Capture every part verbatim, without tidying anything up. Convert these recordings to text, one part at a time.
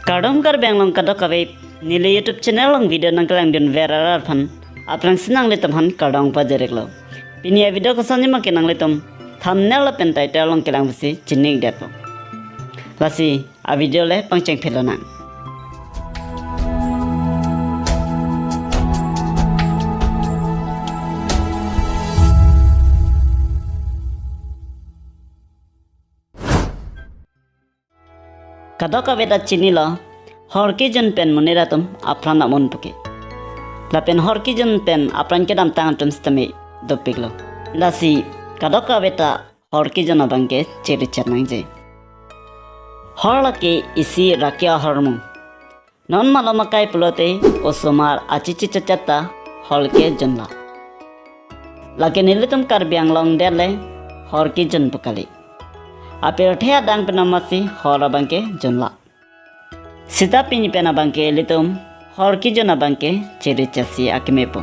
Kardom Karbi Anglong kadokave, neli YouTube channel along video nangkelangdun ver arat aphan aphrangsi nanglitum aphan kardom pajir-iklo. Pini a-video kosonji ma ke nanglitum thumbnail lapen title along kelang pusi chini-ikdetpo. Lasi a-video le pangcheng phelonang. Kadokave ta chinilo, hor kejun pen monit atum apran amun puke. Lapen hor kejun pen apran kedamtang atum sitame dopiklo. Lasi kadokave ta hor kejun abangke chirichet nangji. Hor lake isi raki ahormu. Non malom akai pulote osomar achichi chachat ta hor kejunlo. Lake nelitum Karbi Anglong det le hor kejun pu kali. Apirthe adang pen amatsi hor abangke junlo. Sita pini pen abangke ilitum hor kejun abangke chirichetsi akeme po.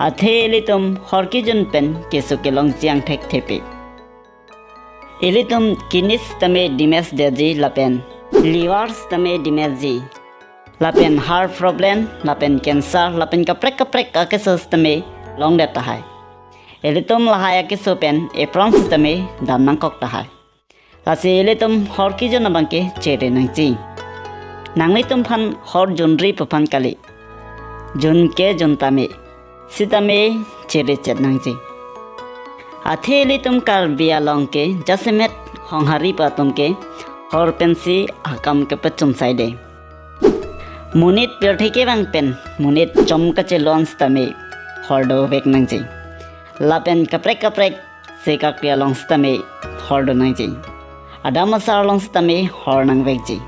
Athe ilitum hor kejun pen keso kelongji angthek thepi. Ilitum kidney sitame damage detji lapen liver sitame damage ji. Lapen heart problem, lapen cancer, lapen kaprek kaprek akeso sitame longdet tahai. Ilitum lahai akeso pen apron sitame dam nangkok tahai. Lasi ilitum hor kejun abangke chiri nangji. Nanglitum aphan hor junri pu aphan kali. Junke jun tame, sitame chirichet nangji. Athe ilitum Karbi along ke jasemet honghari pu atum ke hor pensi akam kepachun saide. Monit pirthe kevang pen monit chom kachelon sitame hor dovek nangji. Lapen kaprek kaprek sekakri along sitame hor do nangji. Adam asar along sitame hor nangvekji.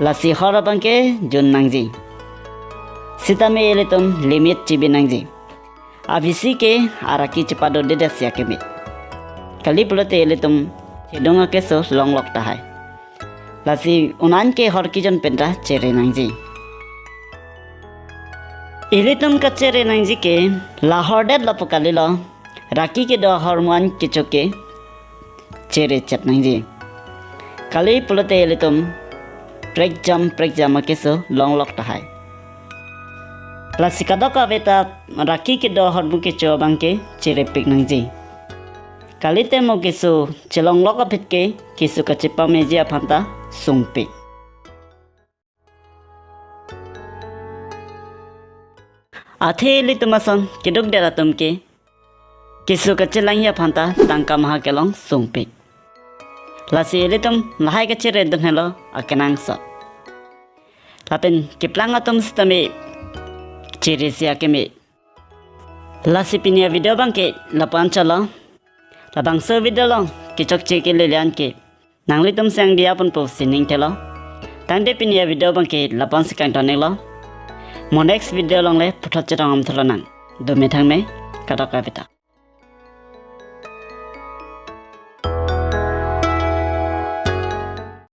Lasi hor abangke jun nangji. Sitame ilitum limit chibi nangji. Abisi ke araki chepado dedetsi akeme. Kali pulote ilitum chedung akeso longlok tahai. Lasi un-an ke hor kejun penta chiri nangji. Ilitum kachiri nangji ke la hordetlo pu kalilo, raki kedo ahormu an kecho ke chirichet nangji. Kali pulote ilitum prekjam prekjam akeso longlok tahai. Lasi kadokave ta raki kedo ahormu kecho abangke chiripik nangji. Kalite mo keso chelonglok aphi ke keso kachepameji aphan ta sungpik. Athe ilitum ason keduk det atum ke keso kachelangji aphan ta tangka maha kelong sungpik. Lasi ilitum lahai kachiri dun helo akenangsot. Lapen keplang atum sitame chirisi akeme. Lasi pini a-video abangke lapu-an chotlo. Labangso video along kechokche kelele an ke nanglitum si nangdiya ponpo pusi ning thelo. Tangte pini a-video abangke lapu-ansi kangton-iklo. Mo next video along le puthot chetong-om thulonang. Dome thangme, kadokave ta.